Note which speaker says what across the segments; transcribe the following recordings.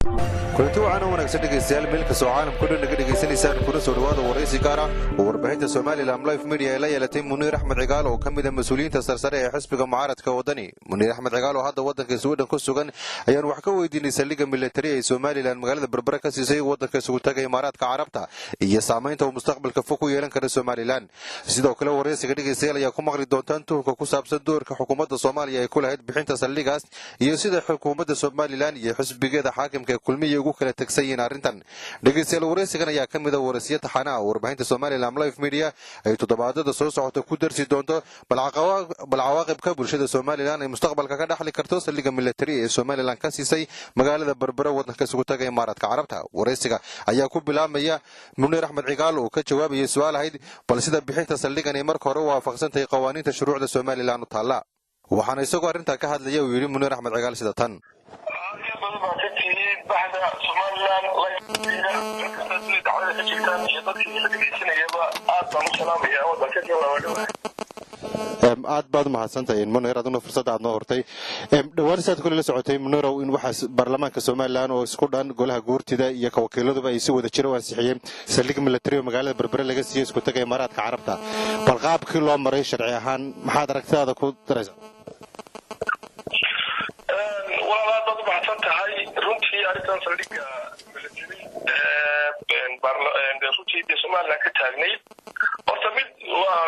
Speaker 1: Kulanti wacan oo wanaagsan, dhegaystayaal, meel kastoo caalamka o dhan naga dhegaysanaysaan, kuna soo dhawaada waraysi gaar ah oo warbaahinta Somalilan Live Media ay la yeelatay Muniir Axmed Cigaal oo ka mid ah mas-uuliyiinta sarsare ee xisbiga mucaaradka Waddani. Muniir Axmed Cigaal oo hadda waddanka Sweden ku sugan ayaan wax ka weydiinay saldhigga militari ay Somalilan magaalada Berbera ka siisay waddanka isugu taga Imaaraadka Carabta iyo saamaynta uu mustaqbalka fog ku yeelan kara Somalilan. Sidoo kale waraysiga, dhegaystayaal, ayaa ku maqli doontaan tuhunka ku saabsan doorka xukuumadda Soomaaliya ay ku lahayd bixinta saldhigaas iyo sida xukuumadda Somalilan iyo xisbigeeda xaakimka ee Kulmiya ugu kala tegsan yihiin arrintan. Dhegaystayaal, waraysigan ayaa ka mid ah waraysiyo taxanaha warbaahinta Somalilan Live Media ay toddobaadada soo socota ku darsi doonto bal cawaaqibka bulshada Somalilan ay mustaqbalka ka dhaxli karto saldhigga militari ee Somalilan ka siisay magaalada Berbera waddanka isugu taga Imaaraadka Carabta. Waraysiga ayaa ku bilaabmaya Muniir Axmed Cigaal oo ka jawaabayay su-aal ahayd bal sida bixinta saldhigan ay marka hore u waafaqsantahay qawaaniinta shuruucda Somalilan u taalla. Waxaana isagoo arrintaa ka hadlaya uu yidhi Muniir Axmed Cigaal sida tan.
Speaker 2: Tihiin baxda Somaliland Live Media dacwada ka jirtaan iyo dadkii la dhegeysanayaba, aad baan u salaamaya wadanka.
Speaker 1: Aad baad umahadsantahay, Munir, aduna fursadda aad noo hortay. Dhowaan saad kule la socotay, Munirow, in waxaa baarlamaanka Somalilan oo isku dhan, golaha guurtida iyo ka wakiiladuba, ay si wada jira u ansixiyeen saldhig militari oo magaalada Berbere laga siiyey isku taga Imaaraadka Carabta. Bal qaabkii loo maray sharci ahaan maxaad aragtidaada ku daraysaa?
Speaker 2: Walaal, aad baad u mahadsan tahay. Runtii arrintan saldhigga military runtii dee Somaliland ka taagnay, horta mid waa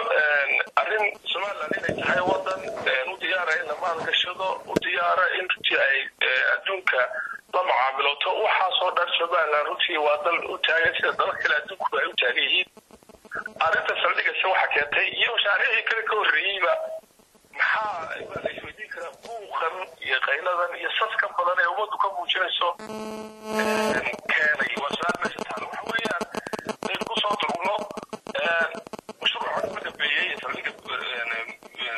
Speaker 2: arrin Somaliland inay tahay wadan u diyaara in la maalgashado, u diyaara in runtii ay adduunka la macaamiloto. Waxaasoo dhan Somaliland runtii waa dal u taagan sida dalal kale adduunkuba ay u taagan yihiin. Arrinta saldhigase waxa keentay iyo mashaariicii kale ka horreeyeyba, maxaa la isweydiin karaa buuqan iyo qayladan iyo saskan badan ee ummaddu ka muujinayso keenay? Waa su-aal meesha taala. Waxa weeyaan, aynu kusoo durugno mashruuca ugu dambeeyey ee saldhigga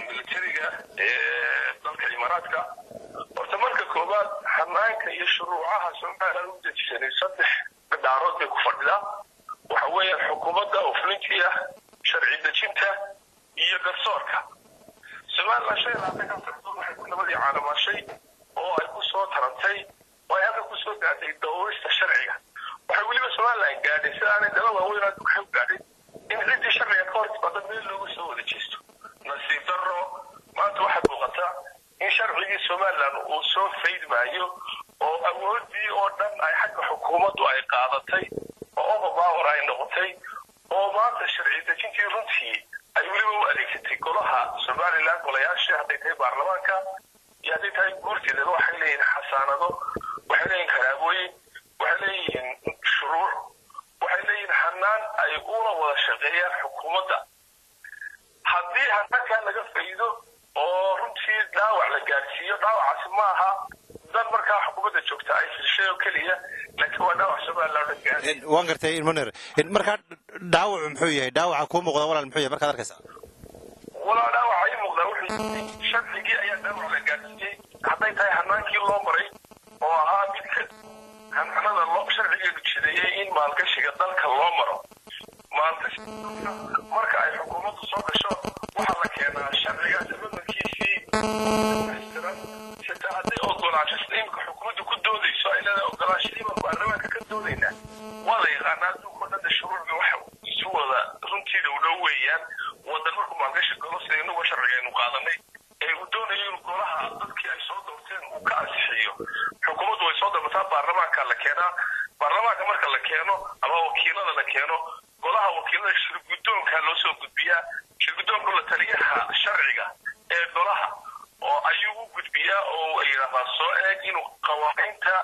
Speaker 2: militariga ee dalka Imaaraadka. Horta marka koowaad, hanaanka iyo shuruucaha Somaliland u dejisanay saddex dhadhaarood bay ku fadhidaa. Waxa weeyaan xukuumadda oo fulintii ah, sharci dejinta iyo garsoorka. Somaliland 25-ka sanadood waxay ku nabadii caalamaashay oo ay ku soo tarantay oo ay halka ku soo gaadhay dowrista sharciga. Waxay weliba Somaliland gaadhay sida aanay dala waaweyn adduunka u gaadhay in ciddii sharciga ka hor timaada meel loogu soo wada jeesto. Nasiib darro, maanta waxaad muuqataa in sharcigii Somaliland uu soo faydmaayo oo awooddii oo dhan ay xagga xukuumaddu ay qaadatay oo overpower ay noqotay, oo maanta sharci dejintii runtii ay weliba u adeegsatay golaha Somaliland. Golayaasha, hadday tahay baarlamaanka iyo hadday tahay guurteedaba, waxay leeyihiin xasaanado, waxay leeyihin karaabooyin, waxay leeyihiin shuruuc, waxay leeyihiin hanaan ay ula wada shaqeeyaan xukuumadda. Haddii hanaankaa laga faydo oo runtii dhaawac la gaadhsiiyo, dhaawacaasi ma aha dan markaa xukuumadda joogta ay fishay oo keliya, laakiin waa dhaawac Somaliland dhan gaadhay.
Speaker 1: Waan gartay, Munir. Markaa dhaawacu muxuu yahay? Dhaawaca kuu muuqda, walaal, muxuu yahay markaad arkaysaa?
Speaker 2: Walaa, dhaawaca ii muuqdaa wuxuu sharcigii ayaa dhaawac la gaadhsiiyey, hadday tahay hanaankii loo maray oo ahaa midka hanaanada loo sharcigeedu jideeyey in maalgashiga dalka loo maro. Maalgashiga marka ay xukuumaddu soo gasho waxaa la keenaa sharcigaas madmankiisii dhamaystiran, xitaa hadday ogolaansho, sida imika xukuumaddu ku doodayso, ay leedahay ogolaanshadii baan baarlamaanka ka doodaynaa. Waa la yaqaanaa adduunka o dhan de shuruucda waxa isu wada runtii dhow dhow weeyaan. Wadan markuu maalgashi galo, sida inaguba sharciga aynu qaadanay ee uu doonayo inuu golaha dadkii ay soo doorteen uu ka ansixiyo, xukuumaddu way soo dalbataa, baarlamaanka la keenaa. Baarlamaanka marka la keeno ama wakiilada la keeno, golaha wakiilada shirguddoonka loo soo gudbiyaa. Shirguddoonku la taliyaha sharciga ee golaha oo ayuu u gudbiyaa oo ay yidhaahdaa soo eeg inuu qawaaniinta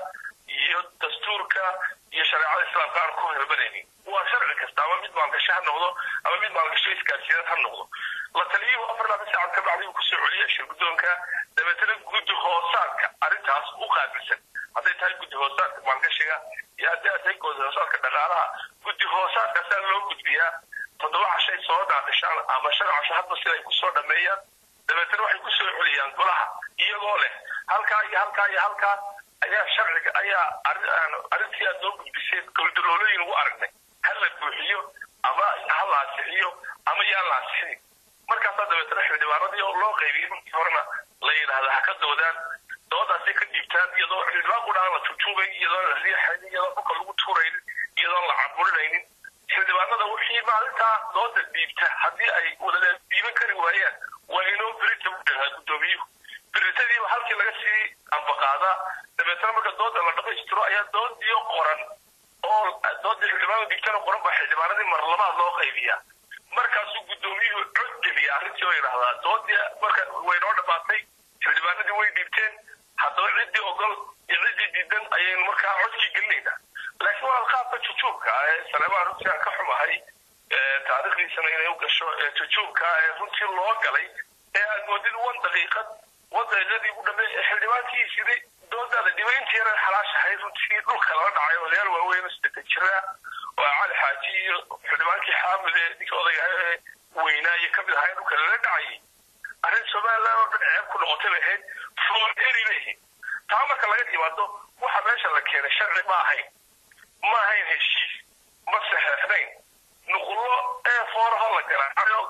Speaker 2: iyo dastuurka iyo shareecada islaamka aan ku hormaraynin. Waa sharci kasta, ama mid maalgashi ha noqdo ama mid maalgasho isgaarsiineed ha noqdo. La taliyuhu 24 saacad ka bacdi uu kusoo celiya shirguddoonka. Dabeetana guddi hoosaadka arrintaas u qaabilsan, hadday tahay guddi hoosaadka maalgashiga iyo haddii ay tahay guddi hoosaadka dhaqaalaha, guddi hoosaadkaasaa loo gudbiyaa. 7 cashay soo dhaadhishaan ama 5 casho, hadba sida ay kusoo dhameeyaan. Dabeetana waxay kusoo celiyaan golaha iyagoo leh halkaa iyo halkaa iyo halkaa ayaa sharciga ayaa arrintii aad noo gudbiseen goldaloolooyin ugu aragnay, ha la buuxiyo ama ha la ansixiyo ama yaan la ansixin. Markaasaa dabeetana xildhibaanadii oo loo qaybiyey markii horena la yidhaahda ha ka doodaan, doodaasay ka dhiibtaan. weeyaan iyadoo xildhibaan qudha aan la jujuubayn, iyadoon la riixaynin, iyadoon dhulka lagu tuuraynin, iyadoon la caburinaynin. Xildhibaanada wixii maalintaa dooda dhiibta, haddii ay wada dhiiban kari waayaan, waa inoo berita u guddoomiyuhu. Beritadiiba halkii laga sii ambaqaadaa. Dabeetana marka dooda la dhamaystiro ayaa doodiyo qoran oo doodii xildhibaanada dhiibtana qoran baa xildhibaanadii mar labaad loo qaybiyaa. Markaasuu guddoomiyuhu cod geliya arrintii oo yidhaahdaa: "Doodii marka way noo dhammaatay, xildhibaanadii way dhiibteen, haddaba ciddii ogol iyo ciddii diidan ayaynu markaa codkii gelinaynaa." Laakiin waa qaabka jujuubka ee Saleebaan runtii aan ka xumahay taariikhdiisana inay u gasho, ee jujuubka ee runtii loo galay ee aad moodid wan daqiiqad wan daqiiqadii ugu dhambe ee xildhibaankii sidii doodaada dhibayntii yara xalaashahay runtii dhulka lala dhacay. Odayaal waaweyn oo 80 jira oo Cali Xaaji iyo xildhibaankii Xaamud ee ninka odaygaha ee weynaa iyo kamid ahaa dhulka lala dhacayay, arrin Somaliland oo dhan ceeb ku noqotay bay ahayd, fool eri bay ahayd. Taa marka laga timaado, waxa meesha la keenay sharci ma ahayn, ma ahayn heshiis, ma saxeexnayn. Nuqullo ee fooraho la garaacayo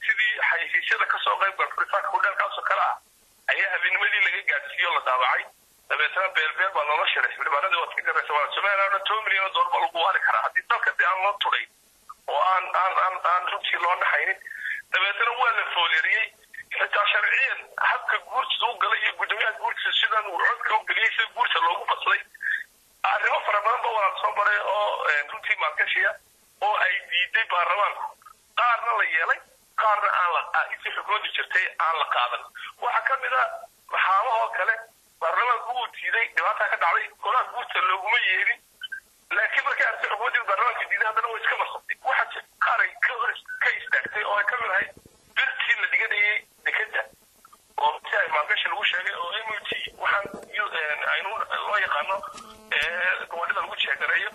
Speaker 2: sidii xayeysiisyada kasoo qayb gal furitaanka hudheelkaasoo kale ah ayaa habeennimadii laga gaadhsiiyo, la daabacay. Dabeetana beelbeel baa loola shiray xildhibaanadii. Waad ka garaysa waa Somaliland oo 10 milyan oo doolar baa lagu waali karaa haddii dalka dee aan loo tudayn oo aan runtii loo naxaynin. Dabeetana waa la fooleriyey. Xitaa sharciyan habka guurtida u galay iyo guddoomiyaha guurtida sidan uu codka u geliyey, sida guurta loogu faslay, arrimo fara badan ba walaal soo maray oo runtii maalgashiya oo ay diiday baarlamaanku, qaarna la yeelay, qaarna aan la intii xukuumaddu jirtay aan la qaadan. Waxaa ka mid a maxaamahoo kale, baarlamaanku wuu diiday, dhibaataa ka dhacday, golaha guurta looguma yeelin. Laakiin markay aragtay xukuumaddii baarlamaanka diiday, haddana way iska marsatay. Waxaa qaar ay ka hor ka istaagtay oo ay ka mid ahayd birtii la dhiganayay dekeda oo si ay maalgashi lagu sheegay oo MOT waxaan aynu loo yaqaano gawaadhida lagu jeegareeyo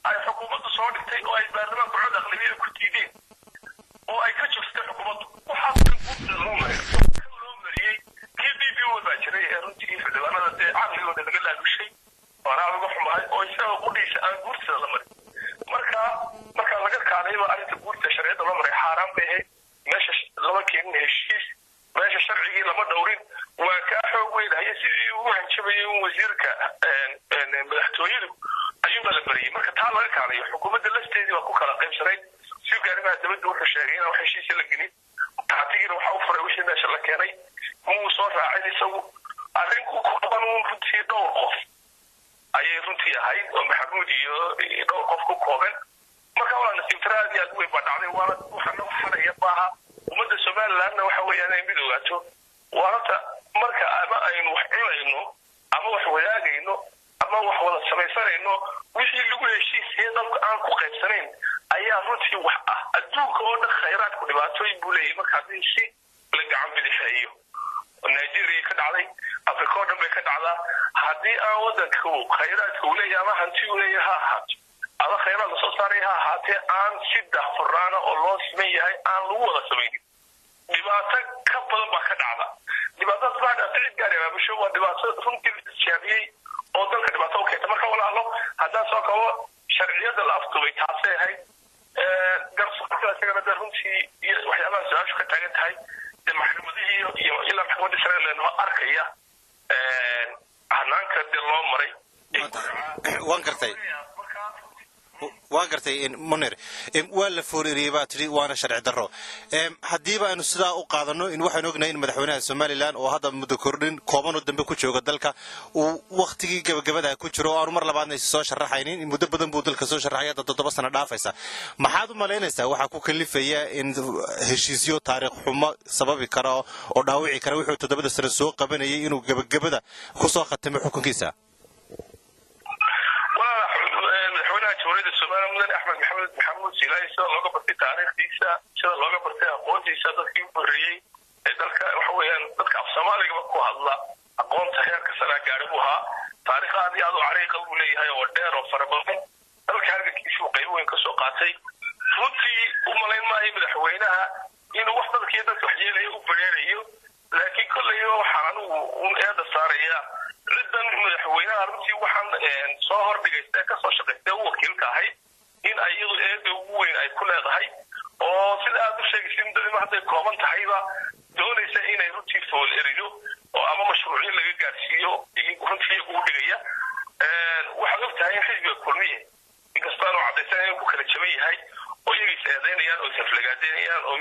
Speaker 2: ay xukuumaddu soo dhigtay oo ay baarlamaanku cod aqlabiyada ku diideen oo ay ka joogtay xukuumaddu. Waxaas dhan guurta loo mariy kan loo mariyey kii DP World baa jiray ee runtii xildhibaanada dee caqligooda laga laalushay, waana uga xumahay, oo isaga qudhiisa aan guurtada la marin. Marka marka laga kaadayba arrinta guurta sharciyada loo maray xaaraan bay ahayd. Meesha lama keenin heshiis, meesha sharcigii lama dhowrin. Waa kaa xoog weynahaya sidii ugu hanjabayay un wasiirka madaxtooyadu ayuunbaa la bariyey. Marka taa laga kaadayo, xukuumadda lafteedii baa ku kala qaybsanayd. Si arrimaha dibadda wuxuu sheegay inaan wax heshiisa la gelin. Taatigiina waxa u furay wixii meesha la keenay, muu soo raacin isagu. Arrin ku kooban uun runtii dhowr qof ayay runtii ahayd oo Maxamuud iyo dhowr qof ku kooban. Marka walaa nasiib tara aad iyo aad u weyn baa dhacday, waana waxa noo xaraya maaha. Ummadda Somalilandna waxa weeyaan inay mid ogaato waarata marka ama aynu wax cunayno ama wax wadaagayno ama wax wada samaysanayno, wixii lagu heshiisiye dalku aan ku qaybsanayn ayaa runtii wax ah. Adduunka oo dhan khayraadku dhibaatooyin buu leeyahay marka haddii si la gacan bidixeeyo. Nigeria ka dhacday, Africa oo dhan bay ka dhacdaa. Haddii aan waddanka khayraadka uu leeyahay ama hanti uu leeyahay ha ahaato ama khayraad lasoo saaray ha ahaatee aan si daahfurnaana oo loo siman yahay aan lagu wada samaynin, dhibaato ka badan baa ka dhacda. Dhibaatadaas baa dhacda cid gaari abaabusho, waa dhibaato runtii la tijaabiyey oo dalka dhibaato u keenta. Marka walaalo, haddaan soo kabo, sharciyada la afduubay taasay ahayd. Garsoorka isagana de runtii iyo waxyaabaha su-aashu ka taagan tahay dee maxkamadihii iyo ilaa maxkamaddii sare leenoo arkaya hanaanka dee loo maray.
Speaker 1: Waan gartay, waan gartay Munir. Waa la fooreriyey baa tidhi, waana sharci darro. Haddiiba aynu sidaa u qaadano in waxaynu ognahay in madaxweynaha Somaliland oo hadda muddo kordhin koobanoo dambe ku jooga dalka uu wakhtigii gabagabada ku jiro oo aanu mar labaadna is soo sharaxaynin. Muddo badan buu dalka soo sharaxay, hadda 7 sano dhaafaysa. Maxaad u malaynaysaa waxaa ku kalifaya in heshiisyo taariikh xumo sababi kara oo dhaawici kara wuxuu 7da sano soo qabanayay inuu gabagabada kusoo khatimay xukunkiisa?
Speaker 2: Madaxweynaha Jamhuuriyadda Somaliland, mudane Axmed Maxamed Maxamuud Siilaayi, sida looga bartay taariikhdiisa, sida looga bartay aqoontiisa, dadkii u horreeyey ee dalka waxa weeyaan dadka af Soomaaligaba ku hadla aqoonta heerka saraa gaari buu ahaa. Taariikh aad iyo aad u cariiqa buu leeyahay oo dheer oo fara badan. Dalka halgankiisii uu qaybo weyn ka soo qaatay. Runtii u malayn maayo madaxweynaha inuu wax dadkiiyo dadka wax yeelaya u bareerayo, laakiin kolleyba waxaan anigu un eeda saaraya ciddan madaxweynaha runtii waxaan soo hordhigaysa ee kasoo shaqaystay u wakiilka ahayd in iyadu eeda ugu weyn ay ku leedahay, oo sida aad u sheegaysa muddadii hadday kooban tahayba doonaysa inay runtii fool erido. Oo ama mashruucyo laga gaarsiiyo runtii iyagu u dhigaya. Waxaad og tahay in xisbiga Kulmiye, inkastoo aanu caddaysan, inuu ku kala jaban yahay oo iyaga is eedaynayaan oo isaflagaadeynayaan oo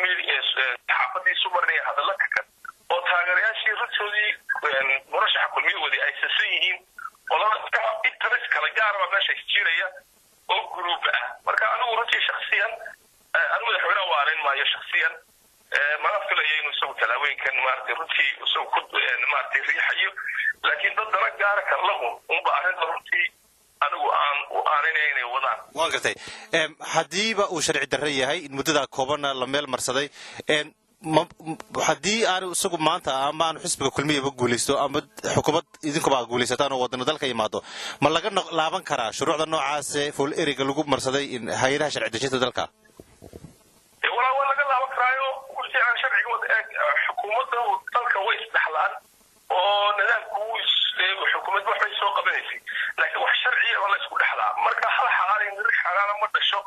Speaker 2: saxaafadii isu marinayaan hadalla kakan, oo taageerayaashii runtoodii murashaxa Kulmiye waday ay sasan yihiin oo laba interest kala gaaraba meesha isjiiraya oo group ah. Marka anigu runtii shaksiyan, anigu madaxweynaha u aanayn maayo shaksiyan, mana filayo inuu isagu tallaabooyinkan maaragtay runtii isagu ku maaragtay riixayo, laakiin dad dana gaara kan lahun unba arrinta runtii anigu aan u aanaynaya inay wadaan.
Speaker 1: Waan gartay. Haddiiba uu sharci darre yahay in muddadaa koobanna la meel marsaday, haddii aanu isagu maanta ama aanu xisbiga Kulmiyaba guulaysto ama xukuumad idinkuba guulaysataan oo wadano dalka yimaado, ma laga laaban karaa shuruucda noocaase fool ereyga lagu marsaday hay-adaha sharci dejinta dalka?
Speaker 2: Walaa, waa laga laaban karaayo. Wixii aan sharciga wada eeg, xukuumadda dalka way isdhexlaan oo nidaamku xukuumad waxbay soo qabanaysay, laakiin wax sharciya waa la isku dhexlaa. Marka hal xalaal iyo nirig xalaala ma dhasho.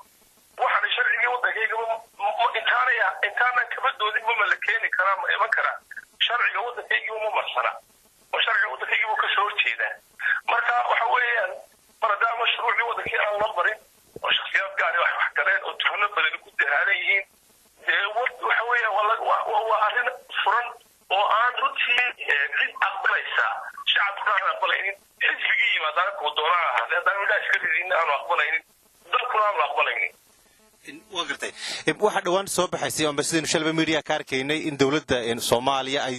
Speaker 2: Waxaan sharcigii waddankaygaba intaanay intaanan kaba doodinba ma la keeni karaa, ma iman karaa? Sharciga waddankaygiiba ma marsana oo sharciga waddankaygiibu kasoo horjeedaa. Marka waxa weeyaan, mar haddaa mashruucii waddankii aan loo marin oo shaksiyaad gaari wax wax galeen oo tuhno badan ku dahaaran yihiin, dee waxa weeyaan waa arrin furan oo aan runtii cid aqbalaysaa, shacabkuna aan aqbalaynin, xisbigii yimaadaana kuu doonaan ahaade haddaan midhaa iska ridin aanu aqbalaynin, dalkuna aanu aqbalaynin.
Speaker 1: Waa gartay. Waxaa dhowaan soo baxaysay amba sidaynu shalba media ka arkaynay in dowladda Soomaaliya ay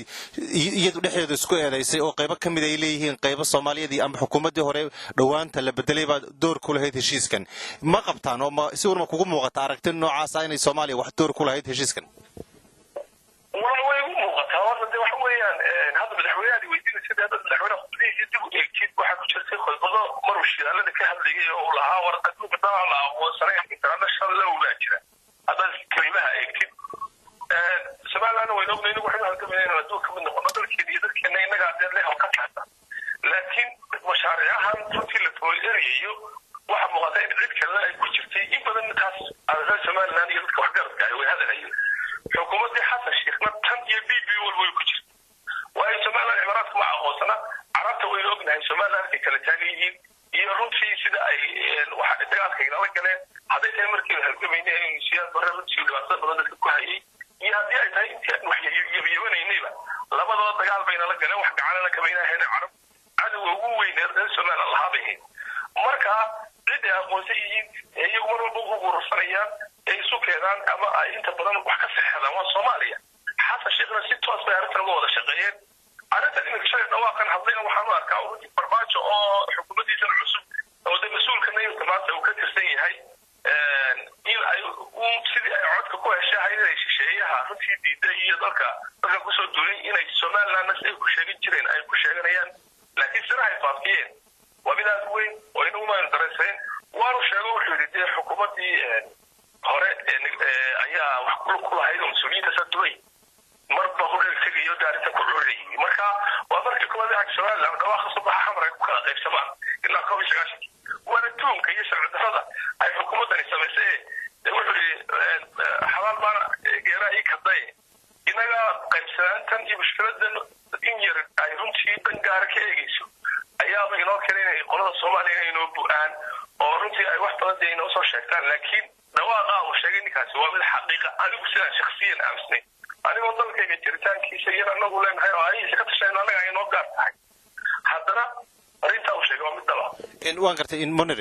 Speaker 1: iyadu dhexdeedu isku eedaysay oo qaybo ka mid ay leeyihiin qaybo Soomaaliyadii ama xukuumaddii hore dhowaanta la bedelay baa door ku lahayd heshiiskan. Ma qabtaan oo ma si warma kugu muuqata aragti noocaasa inay Soomaaliya wax door ku lahayd heshiiskan?
Speaker 2: Wala, way igu muuqataa. Horta de waxa weeyaan, hadda madaxweynaha weydiinaysa, hadda madaxweyne khudbadihiisii dib u eegtid, waxaa ku jirtay khudbado maruu shidaalada ka hadlayay oo uu lahaa war adduunka dabcan la aqoonsanay, international law baa jira. Haddaad kelimaha eegtid, Somalilandna waynu ognahay, inagu waxaynu halgamayna inaan adduunka kamid noqono, dalkeena iyo dadkeena innagaa dee leh ka taata, laakiin mashaariicahan runtii la fool erayayo waxaa muuqata in cid kalena ay ku jirtay in badan. Taas reer Somaliland iyo dadka waxgaradka ay way hadalhayeen. Xukuumaddii Xasan Sheekhna tan iyo DP walba way ku jirtay, waayo Somaliland Imaaraadka ma aqoonsana. Carabta waynu ognahay Somaliland ay kala taagan yihiin iyo runtii sida ay waxa dagaalka inala galeen, hadday tahay markiiba halgamayna in Siyaad Barre runtii dhibaatada badan dadka ku hayay iyo haddii ay tahay intii aan wax yabyabanaynyba, labadaba dagaal bayna la galeen, wax gacanana kamayna ahayn. Carab cadowga ugu weyn ee reer Somaliland lahaa bay ahayd. Marka cid ay aqoonsan yihiin ee iyagu mar walba ugu urursanayaan ee isu keenaan ama ay inta badan wax ka saxeexdaan waa Soomaaliya. Xasan Sheekhna si toos bay arrintan uga wada shaqeeyeen. Arrintan iminka shalay dhawaaqan hadlayna waxaan u arkaa runtii Farmaajo oo xukuumaddiisan cusub oo de mas-uulka nayirka maanta uu ka tirsan yahay in ay sidii ay codka ku heshahay inay shisheeyaha runtii diiday iyo dalka kusoo duulay inay Somalilandna siday ku sheegan jireen ay ku sheeganayaan, laakiin sirahay faafiyeen waa mid aad u weyn oo inagu maaynu dareensayn. Waanu sheego, wuxuu yidhi dee xukuumaddii hore ayaa wax ku lahayd oo mas-uuliyiinta saa Dubay marba hudheel tegayo dee arrintan ku curinayay. Marka waa markii koowaad ee Somaliland dhawaaqa soo baxa Xamar ay ku kala qaybsamaan ilaa 91-kii, waana tuunka iyo sharci darrada ay xukuumaddani samaysay. Wuxuu yidhi xabaal baana geeraa ii kadaye, innaga qaybsanaantan iyo mushkiladan in yar ay runtii dan gaara ka eegayso ayaaba inoo keenay inay qolada Soomaaliya inay inoo bu'aan oo runtii ay wax badan dee inoo soo sheegtaan. Laakiin dhawaaqa uu sheegay ninkaasi waa mid xaqiiqa. Anigu sidaan shaksiyan aamisnay, anigoo dalkayga jiritaankiisa iyana anagu leenahay oo ayihiisa ka tashayno annaga ay inoo gaar tahay, haddana arrintaa uu sheegay waa mid daba.
Speaker 1: Waan gartay, Munir.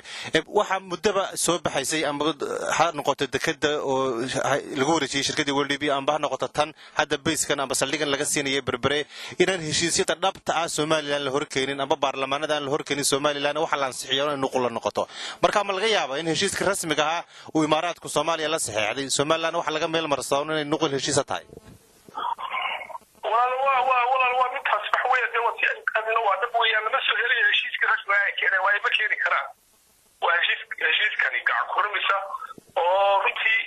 Speaker 1: Waxaa muddaba soo baxaysay, ama ha noqoto dekeda oo lagu wareejiyey shirkaddii World B, amba ha noqoto tan hadda bayskan amba saldhigan laga siinaya Berbere, inaan heshiisyada dhabta ah Somaliland la horkeenin amba baarlamaanada aan la horkeenin Somaliland, waxa la ansixiyo inay nuqul la noqoto. Marka ma laga yaaba in heshiiska rasmiga ahaa uu Imaaraadku Soomaaliya la saxeexday Somaliland waxa laga meel marsado inay nuqul heshiisa tahay?
Speaker 2: Walaal, waa walaal, waa midtaas wax weya dee waa si qaadina, waa dhab weeyaan. Lama soo helayo heshiiskii rasmiga ay keeneen, waayo ma keeni karaan. Waa heshiiskani gacan kurmisa oo runtii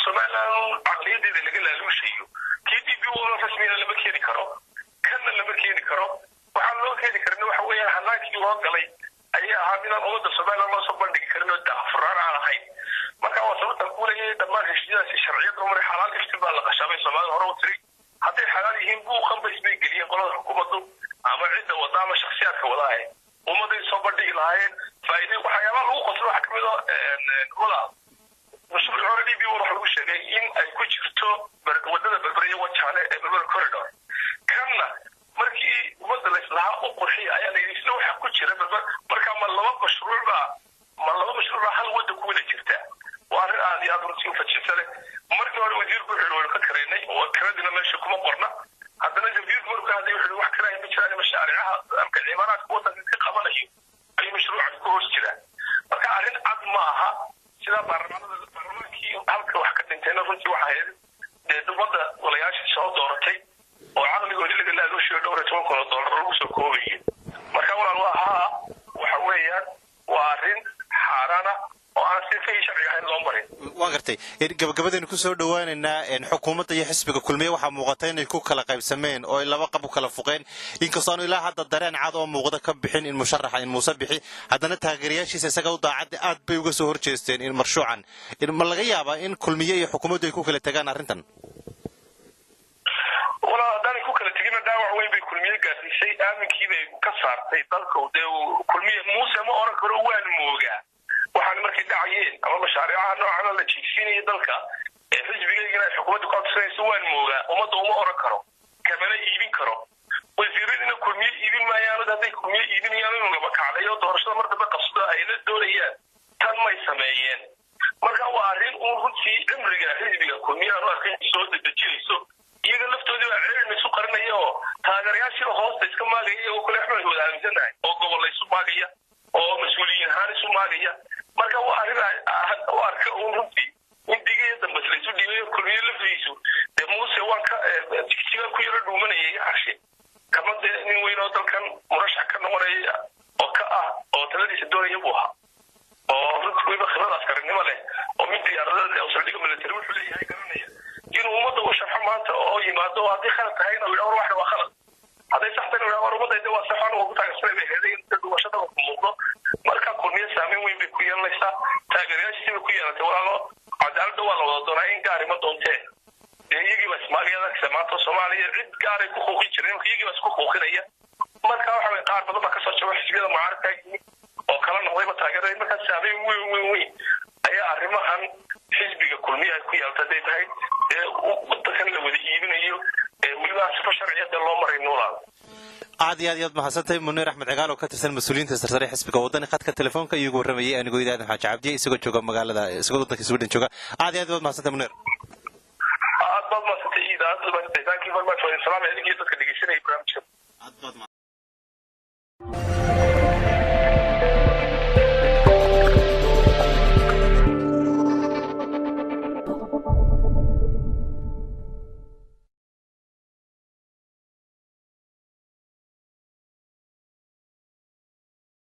Speaker 2: Somaliland caqliyadeeda laga laaluushayo. Kii DP wala rasmina lama keeni karo, kanna lama keeni karo. Waxaan loo keeni karin waxa weeyaan hanaankii loo galay ayaa ahaa midaan ummadda Somaliland loo soo bandhigi karin oo daahfurnaan aan ahayn. Marka waa sababtan kuleeyahay dhammaan heshiisyadaasi sharciyadda umar xalaal iftin baa la qashaabay Soomaalida hore u tiri. Hadday xalaal yihiin, buuqan ba isbay geliyeen qolada xukuumaddu ama cidda wada ama shaksiyaadka wadaahe, ummadday soo bandhigi lahaayeen faa'iiday. Waxyaabaha lagu qoslo waxaa kamid a, walaal, mashruuc hore DP waxa lagu sheegay in ay ku jirto wadada Berbera iyo Wajaale ee Berbera Corridor. Kanna markii ummadda laislahaa u qurxiya ayaa layidhi isna waxa ku jira Berber. Marka ma laba mashruuc baa hal wadda ku wada jirta? Waa arrin aad iyo aad runtii u fajisa leh. Markii hore wasiirku wuxuu yihi waynu ka karaynay oo kiradina meesha kuma qorna. Haddana wasiirku markuu ka hadlay wuxuu yihi wax kiraaya ma jiraan, mashaaricaha marka cimaaraadka waddanka ka qabanayo ayuu mashruucan ku hoos jiraa. Marka arrin cad ma aha. Sidaa baarlamaanada, baarlamaankii halka wax ka dhintayna runtii waxa ahayd dee ummadda golayaasha soo dooratay oo caqligoodii laga laalushiyo dhowr iyo toban kun oo dollar lagu soo koobayay. Marka walaal, waa haa, waxa weeyaan waa arrin xaaraana oo aan sifihii sharciga ahayn loo marin.
Speaker 1: Waa gartay. Gabagabadaynu kusoo dhawaaneynaa. Xukuumadda iyo xisbiga Kulmiye waxaa muuqata inay ku kala qaybsameen oo ay laba qab u kala fuqeen. Inkastoo aanu ilaa hadda dareen cad oo muuqda ka bixin in musharaxa in Muuse bixi, haddana taageerayaashiisa isaga u daacadda aad bay uga soo horjeesteen in marshuucan. Ma laga yaabaa in Kulmiye iyo xukuumaddu ay ku kala tegaan arrintan?
Speaker 2: Walaal, haddaanay ku kala tegina, dhaawac weyn bay Kulmiye gaarsiisay. Aaminkii bay ka saartay dalka. Dee Kulmiye Muuse ma oran karo waan moogaa waxaan markay dhacayeen ama mashaariicaha noocana la jiigsiinaya dalka ee xisbigaygana ay xukuumadda ku abtirsanayso. Waan moogaa ummadda uma oran karo, kamana iibin karo. Wasiiradina Kulmiye iibin maayaan. Hadday Kulmiye iibinayaan inuu laba kaclayo doorashada mar dambe qabsado ay la doonayaan, tan may sameeyeen. Marka waa arrin uun runtii cimriga xisbiga Kulmiye aanu arkin soo dedejinayso. Iyaga laftoodii baa cilmi isu qarinaya oo taageerayaashiiba hoosta iska maagaya, iyagoo kule axmed wada aaminsannahay oo gobolla isu maagaya oo mas-uuliyiin ahaan isu maagaya. Marka waa arrin u arka uun runtii in digiyo dambas la isu dhiibayo. Kulmiye laftiisu dee Muuse waan ka jigjigan ku yaro dhuumanayay carshe kama dee nin weyn oo dalkan murashax ka noqonaya oo ka ah oo taladiisa doonaya buu ahaa, oo runtii weliba khibrad askarinimo leh oo mid diyaaradaha oo saldhigga military wuxuu leeyahay garanaya, inuu ummadda u sharxo maanta oo yimaado, haddii khalad tahayna uu yidhaha war waxna waa khalad, hadday sax tahayna war ummadda waa sax, anigu ku taageersanay bay ahayd in dhuumashada muuqdo. Marka Kulmiye saameyn weyn bay ku yeelanaysaa, taageerayaashiisii bay ku yeelatay. Walaalo, cadaaladda waa la wada doonaa, in gaari ma doontee. Dee iyagii baa ismaagaya arkaysa maanta. Soomaaliya cid gaaray ku quuqin jireen, marka iyagii baa isku quuqinaya. Marka waxa weye qaar badan baa kasoo jaba xisbiyada mucaaradka yimid oo kala noqdayba taageerada. Markaa saameyn weyn weyn weyn ayaa arrimahan xisbiga Kulmiye ay ku yeelta, hadday tahay dee wadankan la wada iibinayo ee weliba aan sifo sharciya dee loo maray nuulaal.
Speaker 1: Aad iyo aad iyaad mahadsantahay, Muniir Axmed Cigaal oo ka tirsan mas-uuliyiinta sarsare xisbiga Wadani, khadka telefoonka iyagu warramayay anigoo Aadan Xaaji Cabdiye, isagoo jooga magaalada, isagoo waddanka Sweden jooga. Aad iyo aad waad mahadsantahay, Muniir.